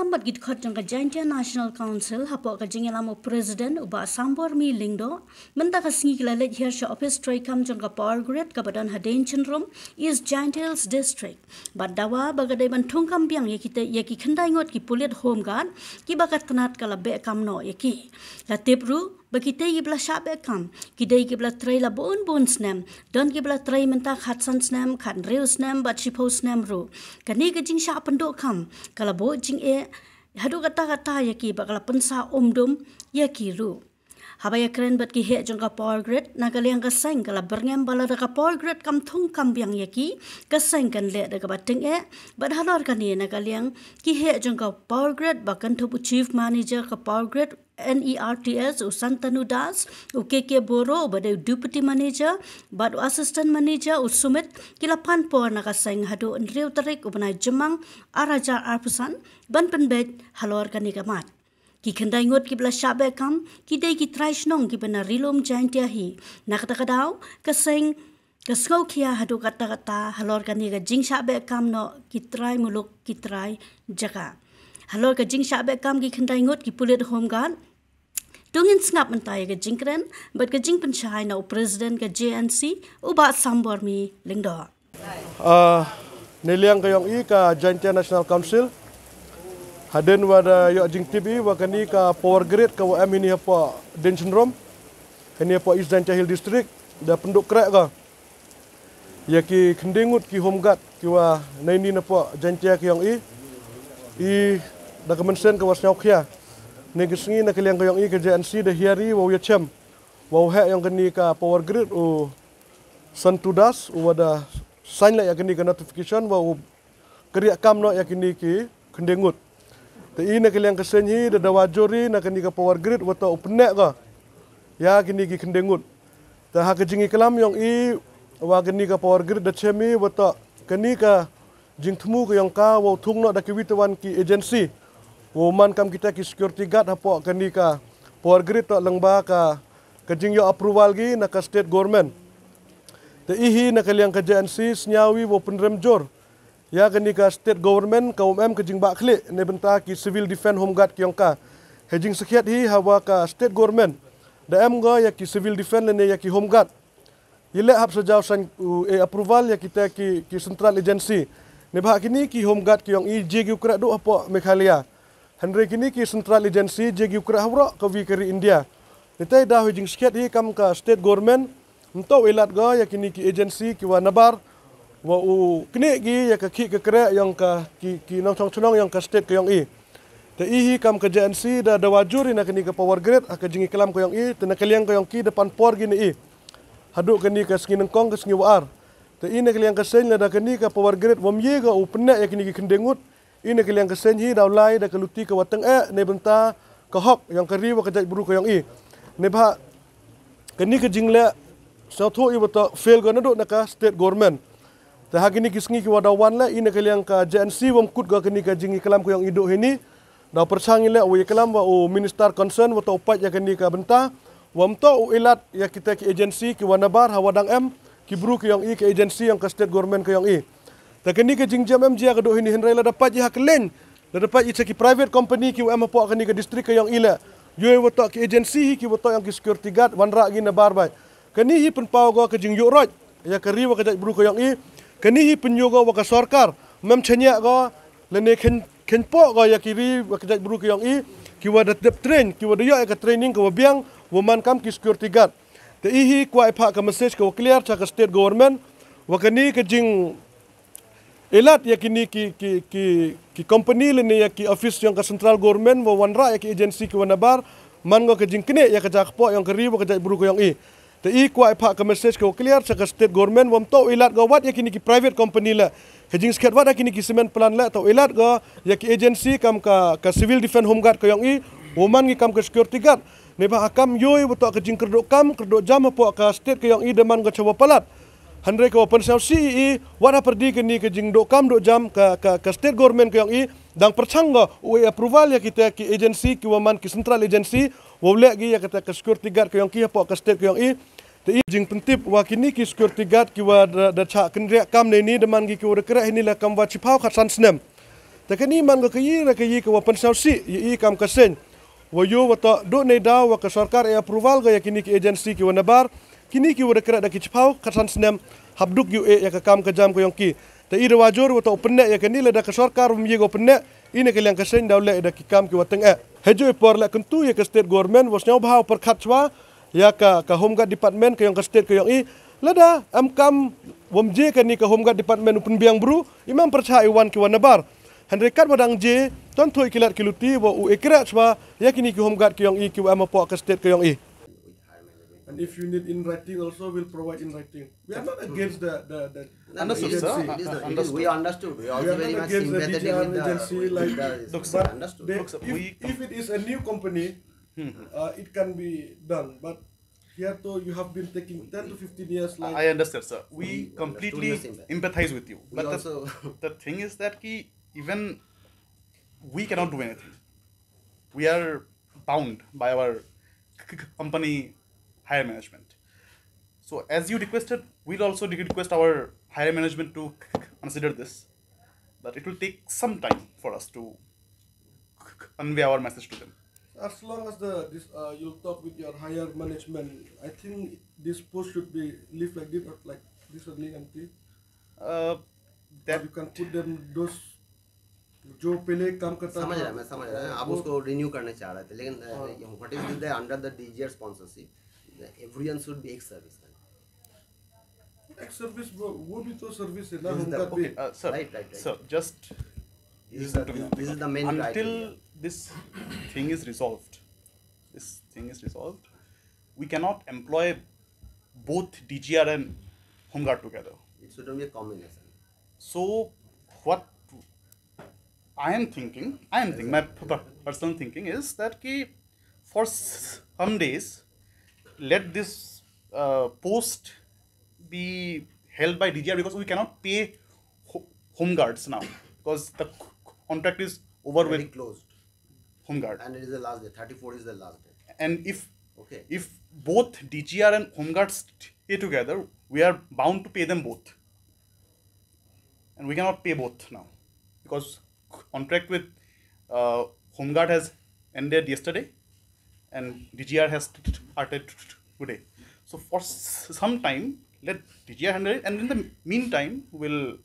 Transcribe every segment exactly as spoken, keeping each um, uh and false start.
Bad ki dkhot jong ka Jaintia National Council hapoh ka jingïalam u President u Bah Sambor Mi Lyngdoh, mynta ka sngi ki la leit hiar sha office treikam jong ka Power Grid kaba don ha Dien Chynrum, East Jaintia Hills District. Bad dawa ba ka dei ban thungkam biang ïa ki te, ïa ki khyndai ngut ki pulit Home Guard kiba ka tnat ka la beh kam noh ïa ki. La tip ruh ba kitei kiba la shah beh kam ki dei kiba la trei la bun bun snem, don kiba la trei mynta khatsan snem, khathynriew snem bad shiphew snem ruh. Kane ka jingshah pynduh kam ka la buh jingeh haduh katta katta ïa ki bad ka la pynsah umdum ïa ki ruh. Haba ïakren bad ki heh jong ka Power Grid, na ka liang ka seng ka la byrngem ba lada ka Power Grid kam thungkam biang ïa ki, ka seng kan leh da kaba tyngeh. Bad halor kane, na ka liang ki heh jong ka Power Grid ba kynthup u Chief Manager ka Power Grid, NERTS, u Santanu Das, u K K Boro uba dei u Deputy Manager, bad u Assistant Manager u Sumit, ki la pan por na ka seng haduh hynriew tarik u bnai Jymmang ar hajar arphew san ban pynbeit halor kane ka mat. Ki khyndai ngut kiba la shah beh kam ki dei ki trai shnong kiba na Ri Lum Jaintia hi. Na kata ka daw ka seng ka sngewkhia haduh katta katta halor kane ka jingshah beh kam noh ki trai muluk, ki trai jaka. Halor ka jingshah beh kam ki khyndai ngut ki pulit Home Guard, to ngin sngap mynta ïa ka jingkren bad ka jingpynshai na u President ka JNC, u Bah Sambor Mi Lyngdoh. Ah, na liang ka ïong i ka Jaintia National Council, hadien wa da ïoh jingtip i wa kane ka Power Grid ka wa em hini hapoh Dien Chynrum, hini hapoh East Jaintia Hill District, da pynduh kreh ka ïa ki khyndai ngut ki Home Guard ki wa na ini napoh Jaintia ka ïong i. I da ka mynsiem ka wa sngewkhia, na ka sngi na ka liang ka ïong i ka JNC da hiar i wa u ïachem wa u heh ïong kane ka Power Grid, u Santu Das, u wa da sign leh ïa kane ka notification wa u kyrïah kam noh ïa kine ki khyndai ngut. Te i na ka liang ka seng hi da dawa jur i na kane ka Power Grid wa toh u pynneh ka ïa kine ki khyndai ngut. Te ha ka jingïaklam ïong i wa kane ka Power Grid da chem i wa toh kane ka jingthmu ka ïong ka wa u thung noh da kiwei te wan ki agency wa u man kam kita ki security guard hapoh kane ka Power Grid toh lyngba ka, ka jingïoh approval ki na ka state government. Te i hi na ka liang ka JNC sngewbha i wa u pynrem jur ïa kane ka state government ka um em ka jingbah khlieh na bynta ki civil defense Home Guard ki ïong ka. He jingsakhiat hi hawa ka state government da em ka ïa ki civil defense lane ïa ki Home Guard, i leh hap sa jaw san u e approval ïa kita ki, ki central agency. Neibhah kine ki Home Guard ki ïong i jia ki u kreh duh hapoh Meghalaya. Hynrei kine ki central agency jia ki u kreh ha waroh kawi ka ri India. Nitei da hi jingsakhiat hi kam ka state government, mynta u ilad ka ïa kine ki agency ki wa nabar wa u knieh ki ïa ka khih ka kreh ïong ka ki, ki nongchong chnong ïong ka state ka ïong i. Te i hi kam ka JNC da dawa jur i na kane ka Power Grid ha ka jingïaklam ka ïong i, te na ka liang ka ïong ki da pan por ki na i haduh kane ka sngi nyngkong ka sngi wa ar. Te i na ka liang ka seng lada kane ka Power Grid wam ïa ka u pynneh ïa kine ki khyndai ngut, i na ka liang ka seng hi daw lai da ka luti ka wa tyngeh na bynta ka hok ïong ka ri wa ka jaitbru ka ïong i. Neibhah kane ka jingleh sngewthuh i wa toh fail ka naduh na ka state government. Te ha kine ki sngi ki wa daw wan leh i na ka liang ka JNC wam kut ka kane ka jingïaklam ka ïong i duh hini. Daw pyrshang i leh u ïaklam wa u minister concern wa toh u peit ïa kane ka bynta, wam toh u ilad ïa kita ki agency ki wa nabar hawa dang em ki bru ki ïong i ka agency ïong ka state government ka ïong i. Te kane ka jingjia em jia ka duh hini, hynrei lada peit i ha ka leng, lada peit i cha ki private company ki wa em hapoh kane ka district ka ïong i leh, ïoh wa toh ki agency hi ki wa toh ïong ki security guard wanrah ki nabar bha. Kane hi pynpaw ka ka jingïoh roit ïa ka ri wa ka jaitbru ka ïong i. Kane hi pynïoh ka wa ka sorkar mem chaniah ka lane khein, khein poh ka ïa ki ri wa ka jaitbru ka ïong i ki wa da dep train, ki wa da ïoh ïa ka training ka wa biang wa man kam ki security guard. Te i hi kwah i phah ka message ka wa clear cha ka state government wa kane ka jing ilad ïa kine ki, ki, ki, ki company lane ïa ki office ïong ka central government wa wanrah ïa ki agency ki wa nabar, man ka ka jingknieh ïa ka jakpoh ïong ka ri wa ka jaitbru ka ïong i. Te i kwah i phah ka message ka wa clear cha ka state government, wam toh u ilad ka wat ïa kine ki private company leh, ka jingskhet wat ïa kine ki cement plant leh, toh u ilad ka ïa ki agency kam ka, ka civil defense home guard ka ïong i, wa man ki kam ka security guard. Neibhah ha kam ïoh wa toh ka jingkyrduh kam kyrduh jam hapoh ka state ka ïong i da man ka cha wa palat. Hynrei ka wa pynsngewsih i wat ha pyrdi kane ka jingduh kam duh jam ka, ka, ka state government ka ïong i dang pyrshang ka u e approval ïa kita ki agency ki wa man ki central agency wa u leh ki ïa kata ka security guard ka ïong ki hapoh ka state ka ïong i. Te i jingpyntip wa kine ki security guard ki wa da, da chah kynriah kam ne ni da man ki ki wa da kreh hini la kam wa chiphaw khatsan snem. Te kani man ka kayi ra kayi ka wa pynsaw si ya i kam ka seng. Wa yo wa to do nei daw wa ka sorkar e approval ga ya kini ki agency ki wa nabar, kini ki wa da kra da ki chipau katan snem, hap duk yu e ya ka kam ka jam ka yong ki. Te i da wa jor wa to pynne ya kani le da ka sorkar wa mye ga pynne, i ne ka liang ka seng daw le da ki kam ki wa teng e. Hejo i por le kuntu ya ka state government wa sñiaw bha wa pyrkhat chwa, ya ka, ka Home Guard Department ka yong ka state ka yong i, lada am kam wam je kani ka Home Guard Department u pynbiang bru, i mam pyrchah i wan ki wan nabar. Hynrei kat wa dang je, ton thoi ki lad ki luti, wa u ikrek chwa, ya kini ki Home Guard ki yong i, ki wa am apo ka state ka yong i. And if you need in writing also, we'll provide in writing. We are not against the, the, the Understood, sir. agency. It is not. It is, we understood. We are also very much sympathetic with the, with the, Look, sir. Understood. Look, sir, if, we com- if it is a new company, uh, it can be done. But here too, you have been taking ten to fifteen years, like, I understand, sir. We completely empathize with you. But the, the thing is that ki even we cannot do anything. We are bound by our company higher management. So as you requested, we'll also request our higher management to consider this. But it will take some time for us to convey our message to them. As long as the this uh, you'll talk with your higher management, I think this post should be left like this, or like this only empty. Uh, that you can put them those जो पहले काम करता समझ रहा है, मैं समझ रहा है। आप उसको रिन्यू करना चाह रहे थे, लेकिन what is this under the D G R sponsorship? Everyone should be ex service. Ex service वो, वो भी तो सर्विस है ना, हम करते हैं। Sir, right, right, right. Sir, just this is the, this is the main criteria. Until this thing is resolved, this thing is resolved, we cannot employ both D G R and Home Guard together. It should be a combination. So what I am thinking, I am thinking, my personal thinking is that ki for some days, let this uh, post be held by D G R because we cannot pay ho- home guards now because the contract is over with closed. Home guard. And it is the last day. Thirty-four is the last day. And if okay, if both D G R and home guard stay together, we are bound to pay them both. And we cannot pay both now because contract with uh, home guard has ended yesterday and D G R has started today. So for some time, let D G R handle it, and in the meantime, we'll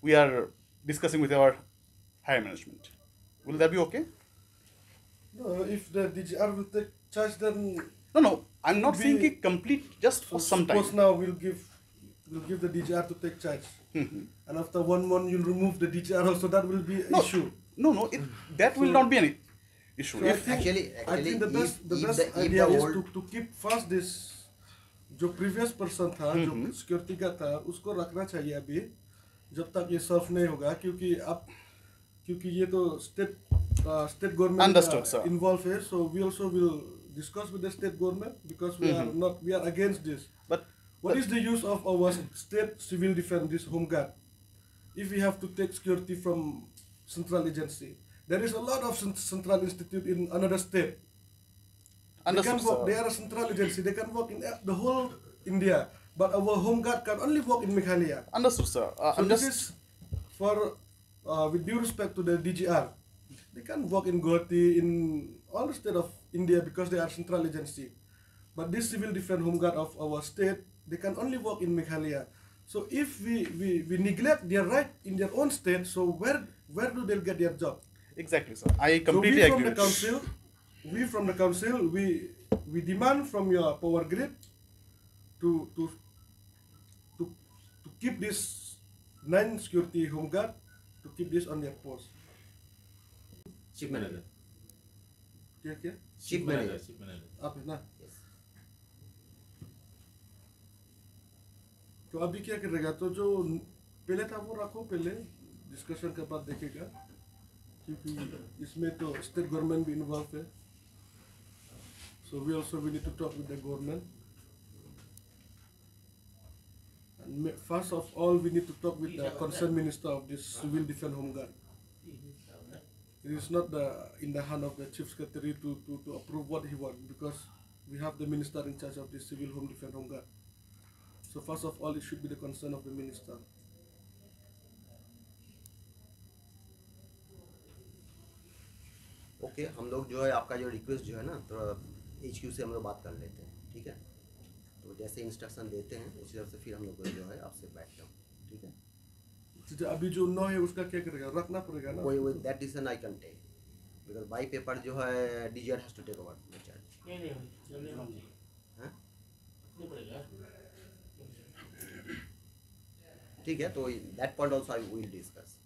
we are discussing with our higher management. Will that be okay? No, if the D G R will take charge, then no, no, I'm not saying complete, just for some time. Suppose now we'll give we'll give the D G R to take charge, and after one month you'll remove the D G R also. That will be an issue. No, no, it, that will not be an issue. So if, actually, I think the best, the best idea is to, to keep fast this जो previous person था, जो security guard था, उसको रखना चाहिए अभी, जब तक ये सॉल्व नहीं होगा, क्योंकि अब क्योंकि ये तो स्टेट स्टेट गवर्नमेंट इन्वॉल्व है. So we also will discuss with the state government because we are not, we are against this. But what is the use of our state civil defense, this home guard, if we have to take security from central agency? There is a lot of central institute in another state. They can work. They are a central agency. They can work in the whole India. But our home guard can only work in Meghalaya. Understood, sir. Uh, so this is for, uh, with due respect to the D G R, they can work in Guwahati, in all the state of India because they are central agency. But this civil defense home guard of our state, they can only work in Meghalaya. So if we, we, we neglect their right in their own state, so where where do they get their job? Exactly, sir. I completely agree. So we from the council, we from the council, we we demand from your power grid to to to to keep this nine security home guard to keep this on their post. Chief manager. क्या क्या? Chief manager. आप है ना? Yes. तो अभी क्या करेगा? तो जो पहले था वो रखो, पहले डिस्कशन के बाद देखेगा, क्योंकि इसमें तो स्टेट गवर्नमेंट भी इन्वॉल्व है. So we also we need to talk with the government. And first of all, we need to talk with the concerned minister of this civil defense home guard. It is not the in the hand of the chief secretary to, to, to approve what he wants, because we have the minister in charge of the civil home defense home guard. So first of all, it should be the concern of the minister. कि हम लोग जो है आपका जो रिक्वेस्ट जो है ना, थोड़ा एचक्यू से हम लोग बात कर लेते हैं, ठीक है? तो जैसे इंस्ट्रक्शन देते हैं उस हिसाब से फिर हम लोग जो है आपसे बैठते हैं, ठीक है? अच्छा, अभी जो नौ है उसका क्या करेगा? रखना पड़ेगा ना? कोई वो that decision I can take, because by paper जो है DGR has to take over the charge. नहीं नहीं, जल्दी होना चाहिए। हैं? नहीं पड़ेगा। ठीक है, तो that point also I will discuss.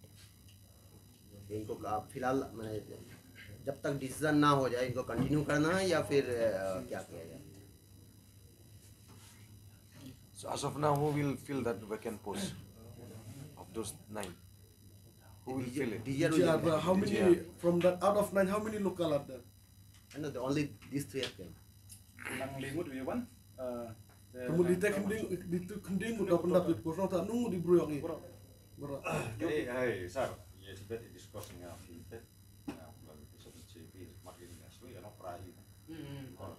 इनको का- फिलहाल मैंने जब तक डिसीजन ना हो जाए, इनको कंटिन्यू करना है या फिर अ, क्या किया जाए? So as of now, who will fill that vacant post of those nine? Who will fill it? DGR Yeah, but how many Yeah. from that, out of nine, how many local are there? And the only these three have came. Nang limut we wan. Uh, Kemudian kita kending, itu kending udah pendapat kosong tak nunggu di bruyok ni. Bro. Bro. Hey, hey, sir. Yes, but discussing a few bit. Now, let me put some J P, Martin Gasway, you know, Prali. Hmm. Kalau